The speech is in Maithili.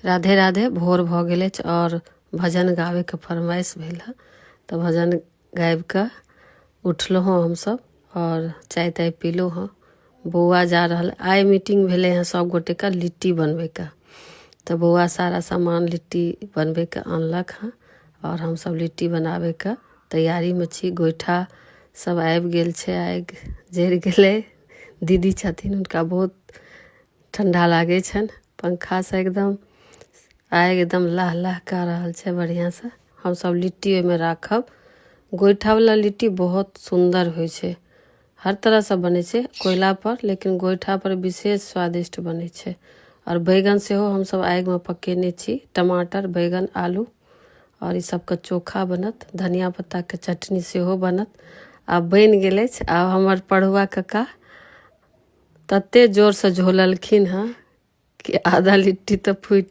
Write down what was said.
राधे राधे। भोर भऽ गेल अछि आओर भजन गाबैके फरमाइश भेल हँ, तऽ भजन गाबिकऽ उठलहुँ हँ हमसब आओर चाय ताय पीलहुँ हँ। बौआ जा रहल, आइ मीटिंग भेलै हँ सब गोटेके लिट्टी बनबैके, तऽ बौआ सारा सामान लिट्टी बनबैके अनलक हँ आओर हमसब लिट्टी बनाबैके तैयारीमे छी। गोइठा सब आबि गेल छै, आगि जरि गेलै। दीदी छथिन, हुनका बहुत ठण्डा लागै छनि पंखासँ, एकदम आगि एकदम लह लह कऽ रहल छै बढ़िआँसँ। हमसब लिट्टी ओहिमे राखब। गोइठावला लिट्टी बहुत सुन्दर होइ छै। हर तरहसँ बनै छै कोयलापर, लेकिन गोइठापर विशेष स्वादिष्ट बनै छै। आओर बैगन सेहो हमसब आगिमे पकेने छी, टमाटर, बैगन, आलू आओर ई सबके चोखा बनत, धनिया पत्ताके चटनी सेहो बनत। आब बनि गेल अछि। आब हमर पढ़ुआ कक्का तते जोरसँ झोललखिन हँ कि आधा लिट्टी तऽ फूटि